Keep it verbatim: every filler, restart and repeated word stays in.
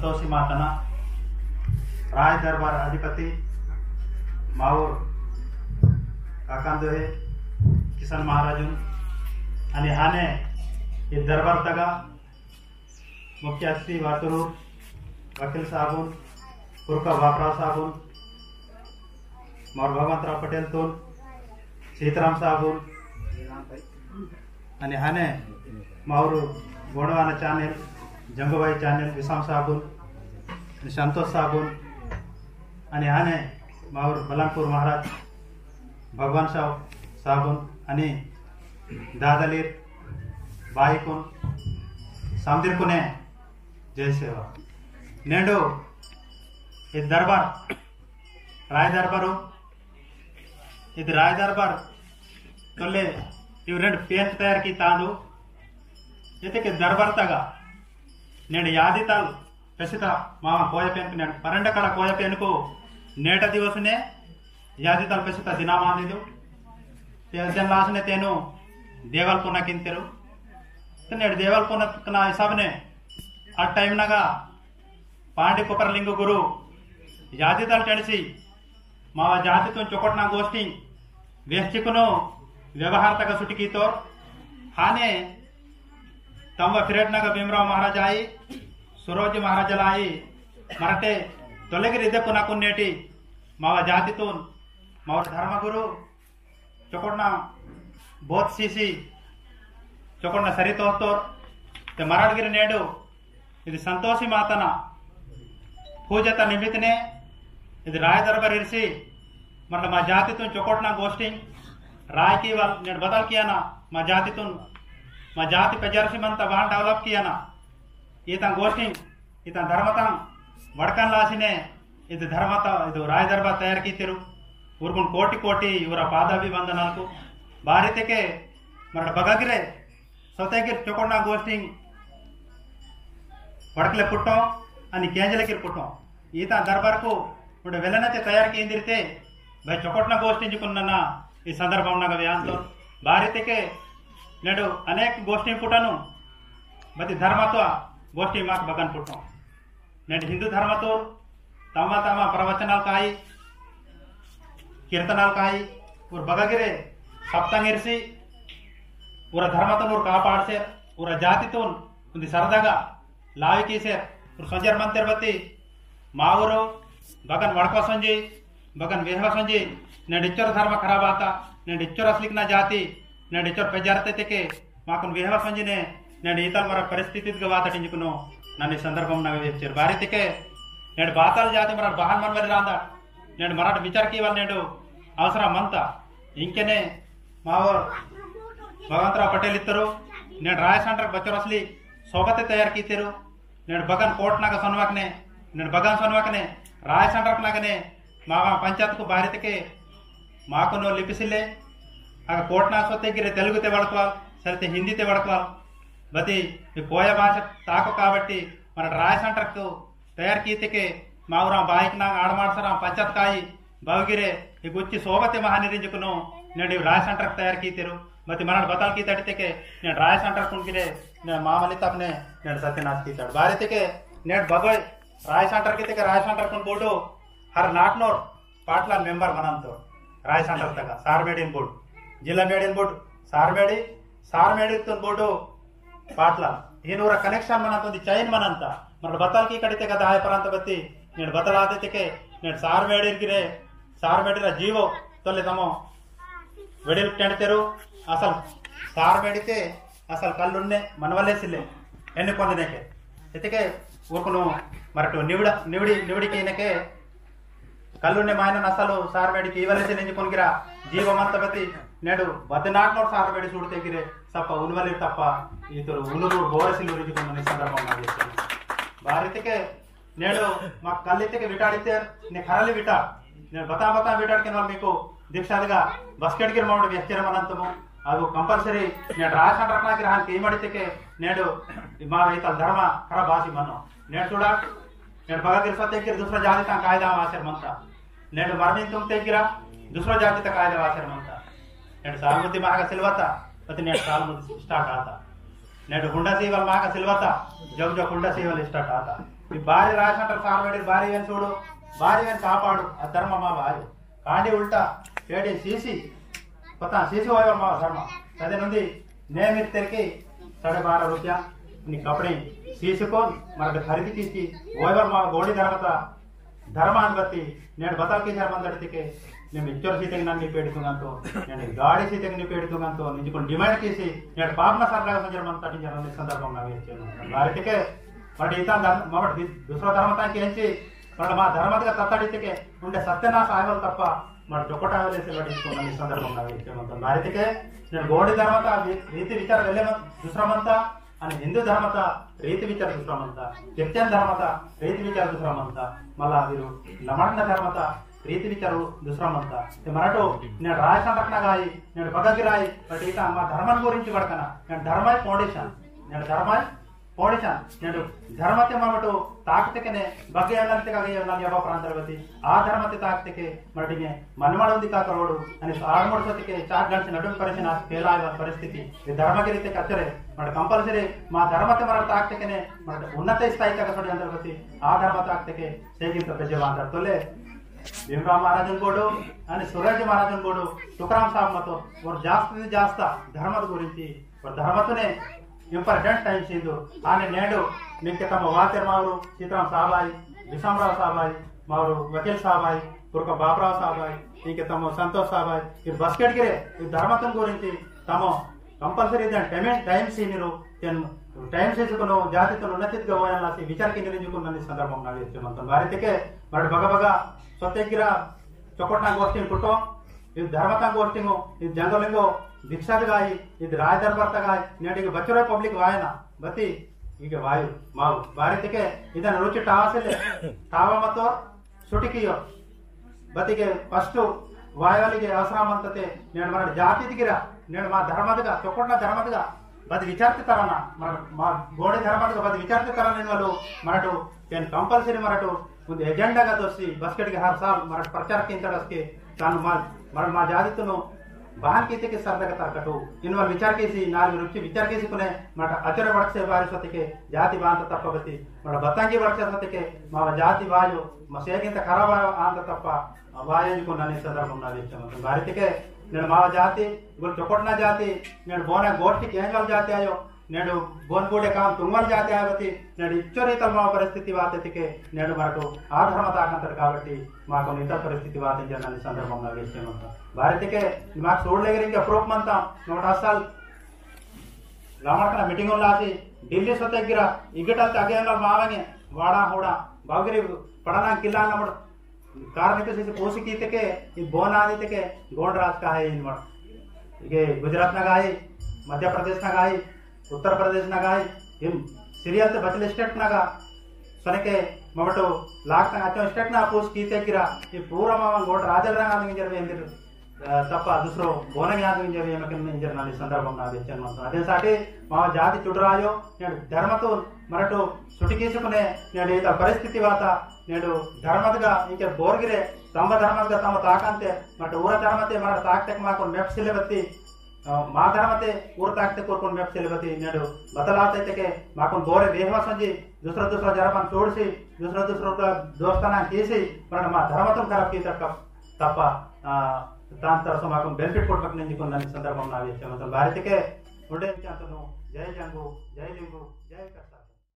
तोसी मातना राय दरबार अधिपति मावोर काकांदो हे किशन महाराजुन अनि हाने इद दरबार तगा मुख्य अतिथि वातुरु वकील साबुन, पुरका बापराव साबुन, मावोर भगवंतराव पटेल तुन, सीताराम साबुन, अनि हाने मावोर गोंडवाना channel, जंगुबाई channel, विश्राम साबुन, अनि संतोष साबुन, अनि हाने मावोर बलनपुर महाराज, भगवान साहब साबुन, अनि दादलीर, बाईकुन, समदिरकुने, जय सेवा। नेंडु, इद दरबार, राय दरबारु, इद राय दरबार तोल्ले इव रेंड पेंट तैयार की तांदु। इतेके दरबार तगा नेंड यादिताल पेसिता मावा कोया पेन नेंड परंड कड़ा कोया पेन को नेटा दिवसने यादिताल पेसिता दिना मांदिदु। ते अजन लासने तेनु देवल पुना किंतेरु। ते नेंड देवल पुना कना हिसाबने आ टाइम नगा पांडी कोपर लिंग गुरु जाति तल टेंडसी मावा जाति तुन चोकोटना गोष्ठी वेस्टिकुनो व्यवहार तक सुटिकी तोर हाने तंव फिरेट नग भीमराव महाराज आई, सुरोजी महाराज आई, मरटे तोलेगिरी इदे पुना कुन्नेटी मावा जाति तुन मावा धर्मगुरु चोकोटना बोध सीसी चोकोटना सरी तोहतोर ते मराठगिरी नेडु इदि संतोषी मातना पूजता निमित्तने इदि राय दरबार इरसी मतलब मा जाति तुन चोकोटना गोष्ठी राय की वाल नेड बदल कियाना मा जाति तुन मा जाति पेजरसी मंता वाहन डेवलप कियाना इता गोष्ठी इता धर्मता वड़कन लासिने इद धर्मता इदु राय दरबार तैयार कीतेरु। उरकुन कोटि कोटि उरा पादाभिवंदनालकु। बारितेके मरड बगगिरे सोतेगिर चोकोटना गोष्ठी वड़कले पुट्टो अनि केंजलेगिर पुट्टो। ईता दरबारकु उंडे वेलनते तैयार कींदिरते भाई चोकोटना गोष्ठी इंजुकुन्नना ई संदर्भम नगा वेयांतो। बारितेके नेडु अनेक गोष्ठी पुटनु बति धर्मत्व गोष्ठी माक बगन पुट्टो। नेंड हिंदू धर्मतोर तमा तमा प्रवचनाल काई, कीर्तनाल काई, उर बगगिरे सप्तंग इरसी, उर धर्मतोन उर कापाड़सेर, उर जातितोन उंदी सरदगा लावी कीसेर, उर संजर मंतेर बत्ती, मावरो बगन वड़कवा संजी, बगन वेहवा संजी, नेंड इच्चोर धर्म खराब आता, नेंड इच्चोर असलिकना जाति, नेंड इच्चोर पेजारते तेके, माकुन वेहवा संजिने नेंड ईतल मरा परिस्थिति गवातटिंजुकुनो नन्नी संदर्भम नगा वेच्चेर। बारितेके नेंड बातल जाति मराट बहान मनवली रांदा नेंड मराट विचार कीवाल नेंड अवसर मंता। इंकेने मावोर भगवंतराव पटेल इत्तरु नेंड राय सेंटर बच्चोर असली सोबते तैयार कीतेरु। नेंड बगन कोर्ट नगा सोनवाकने नेंड बगन सोनवाकने राय सेंटर नगने मावा पंचायत को बारितेके माकुनो लिपिसिले अग कोटना सोते गिरे तेलुगुते वड़कवाल, सरिते हिंदीते वड़कवाल। बती मी कोया भाषा ताको काबट्टी मराट राय सेंटर को तैयार कीतेके मावरा बाईक नांग आड़माड़सरा पंचायत काई बावगिरे ई गुच्ची सोबते महानिरिंजुकुनो नेंड राय सेंटर तैयार कीतेरु। बती मराट बतल कीतटितेके नेंड राय सेंटर कुन गिरे नेंड मामली तपने नेंड सत्यनाश कीतड़। बारितेके नेंड बगोय राय सेंटर कीतेके राय सेंटर कुन बोडो हर नाटनोर पाटलान मेंबर मनंतो। राय सेंटर तगा सार मेडिन बोर्ड, जिला मेडिन बोर्ड, सार मेडी, सार मेडी तुन बोर्डो पाटलान। हीन उरा कनेक्शन मनंतो दी चैन मनंता। मरड बतल कीकड़ितेके दाय परांत बत्ती नेंड बतल आतेतेके नेंड सार मेडिर गिरे सार मेडिरा जीवो तोले तमो वेडिल टेंडतेरु। असल सार मेडिते असल कल्लुन्ने मनवले सिले एन्ने पोंदनेके। इतेके उरकुनु मरटु निवड़ा निवड़ी निवड़ी कीनेके कल्लुन्ने मायनन असलु सार मेडी कीवले सिले इंजि पोनगिरा जीव मंत बती नेडु बदनाटनोर सार मेडी सूड़ते गिरे सप्पा उनवले तप्पा इतरु उनुरु बोरसिलुर इंजि पोंदने संदर्भम नगा वेच्चेर। बारितेके नेडु मा कल्लितेके विटाड़िते ने खरली विटा। ने बता बता विटाड़ के नोर मीको दीक्षा दगा बस्केट गिर माउंट वेच्चेर मनंतमु। अगु compulsory ने राशन रखना गिर हान के इमड़ितेके नेडु मा वेतल धर्म खराब आसी मनो। नेड सुड़ा नेड बगा गिर सत्य गिर दूसरा जाति ता कायदा वासेर मनता। नेड मरमिन तुम ते गिरा दूसरा जाति ता कायदा वासेर मनता। नेड सालमुती महागा सिलवता पति नेड सालमुती start आता। नेड हुंडा सीवल महागा सिलवता जब जब हुंडा सीवल start आता। ई बारी राजनटर सार वेड़ी बारी वेन सूडु, बारी वेन कापाडु, आ धर्म मा बारी। कांडी उल्टा, पेड़ी सीसी, पता सीसी होय मा धर्म। अदे नुंदी नेम इत्तेरकी साढ़े बारह रुपया नी कपड़े सीसी कोन, मरद खरीदी कीसी, होय मा गोंडी धर्मता धर्म अनबत्ती, नेंड बतल कींजर मंदड़तिके, ने मिच्चर सीतेक नन्नी पेड़ी तुंगंतो, नेंड गाड़ी सीतेक नी पेड़ी तुंगंतो, निंजकुन demand कीसी, नेंड पापना सरलाग संजर मंता टिंजर नन्नी संदर्भम ना वेच्चे मंता। बारितिके, मरड इता दन-, मरड दि-, दूसरा धर्मता केंची, मरड मा धर्मतगा तत्ताड़ितिके, उंडे सत्यनाश आयवल तप्पा, मरड डोकोट आयवल ऐसे लड़ी को नन्नी संदर्भम ना वेच्चे मंता। बारितिके, नेंड गोंडी धर्मता री-, रीति विचार वेले मत-, दूसरा मंता, अनि हिंदू धर्मता रीति विचार दुसरा मंता, क्रिश्चियन धर्मता रीति विचार दुसरा मंता, मला वीरु लमांडना धर्मता रीति विचार दुसरा मंता। ते मरटो नेंड राय संरक्षण गाई, नेंड बगगिराई, बट इता मा धर्मन गुरिंची बड़कना, नेंड धर्माय foundation, नेंड धर्माय foundation, नेंड धर्मते मरटो ताकते केने बग्गे अनंते का गए अनंते याबा प्रांतर बती, आ धर्मते ताकते के मरटिंगे मनमाड़ उंदी का करोड़ु, अनि आड़मोड़ सतिके चार गंट नडुम परिसिन आस पेलाय वा परिस्थिति। ये धर्म के रीते कचरे, मरट compulsory मा धर्मते मरट ताकते केने, मरट उन्नत स्थायी तक सोड़ी अंदर बती, आ धर्म ताकते के सेगिन तो पेजे वांदर तोले। भीमराव महाराजन गोडो, अनि सुराजी महाराजन गोडो, तुकाराम साहब मतो, और जास्त से जास्त धर्मत गुरिंची, और धर्मतुने important time सींदु। आने नेडु, निके तम वातेर मावरु, सीताराम साहब आई, विश्रामराव साहब आई, मावरु वकील साहब आई, पुरका बापराव साहब आई, इंके तमो संतोष साहब आई, ई बस्केट गिरे, ई धर्मतुन गुरिंची तमो compulsory देन time, time सीनिरु, तेन time सीसुकुनु जातितुन उन्नतित गवायन लासी विचार कीनिरु इंजुकुन नन्नी संदर्भम ना वेच्चे मंतन। बारितिके, मरट बगा बगा सोते गिरा चोकोटना गोष्टिंग कुटो, ई धर्मता गोष्टिंगो, ई जंगलिंगो, दीक्षात गाई, ई राय दरबारता गाई, नेंडिगे बच्चरो public वायना, बती, इगे वायु, मावु, बारितिके, इदन रुचि टावसिले, टावा मतोर, सुटिकियो। बतिके first वायवलिगे अवसरम मंतते, नेंड मरट जाति दिगिरा, नेंड मा धर्मदगा, चोकोटना धर्मदगा, बद विचारते तरना, मरट मा गोंडी धर्मदगा, बद विचारते तरना इनवलु, मरटु, पेन compulsory मरटु, उंद agenda गा दोसी, बस्केट के हर साल मरट प्रचार किंतड़सके, तानु मा, मरट मा जातितुनु, बहान कीतेके सरदगा तरकटु। इनवल विचार कीसी, नाल रुचि विचार कीसी कुने, मरट अचर वड़कसे बारी सोतिके, जाति बांत तप्पबती, मरट बतंगी वड़कसे सोतिके, मावा जाति वायो, मसेगिंत खराब आयो, आंत तप्पा, वायो इंजुकुन नन्नी संदर्भम ना वेच्चे मंतन। बारितिके, नेंड मावा जाति, गुल चोकोटना जाति, नेंड बोना गोष्टी केंजल जाति आयो, नेंड बोन बूड़े काम तुंगल जाति आयो बती, नेंड इच्चो रीतल मावा परिस्थिति वातेतिके, नेंड मरटो आ धर्म ताकंतर काबट्टी, माकुन इतर परिस्थिति वाते इंजर नन्नी संदर्भम ना वेच्चे मंता। बारितिके माक सूडलेगिर इंके proof मंता, नोट असल लमड़कना meeting लासी दिल्ली सोते गिरा इगटल तगे अंगल मावंगे वाड़ा होड़ा बावगिरी पड़ना किला नमड़ कारण पे से पूसी कीतेके ई बोना आदि तेके गोंड राज का है इनमड़। इगे गुजरात नगाई, मध्य प्रदेश नगाई, उत्तर प्रदेश नगाई, इन serial ते बचले state नगा सनके ममटो लाख तक आचो state ना पूस कीते किरा, ये पूरा मामा गोट राजल रंग आदमी जर वेंदिर, अ, तप्पा दूसरो बोना आदमी जर ये मकन इंजर नाली संदर्भ ना बेचन मंता। अदे साटे मावा जाति चुड़रायो, नेंड धर्म तो मरटो सुटिकी सुकने, नेंड इता परिस्थिति वाता, नेंड धर्मदगा इंके बोरगिरे, तंब धर्मदगा तंब ताकंते, मरट ऊर धर्मते मरट ताकतेक माकुन मेप सिले बत्ती, अ, मा धर्मते ऊर ताकते कोरकुन मेप सिले बत्ती, नेंड बतलाते तेके माकुन बोरे बेहवा संजी, दूसरा दूसरा जरपन छोड़सी, दूसरा दूसरा का दोस्ताना कीसी, मरट मा धर्मतुन खराब की तक तप्पा, अ, तान तरसो माकुन benefit कोट मकने इंजिकुन नन्नी संदर्भम ना वेच्चे मंता। बारितिके उंडे विचांतनु, जय जंगु, जय लिंगु, जय कर्ता।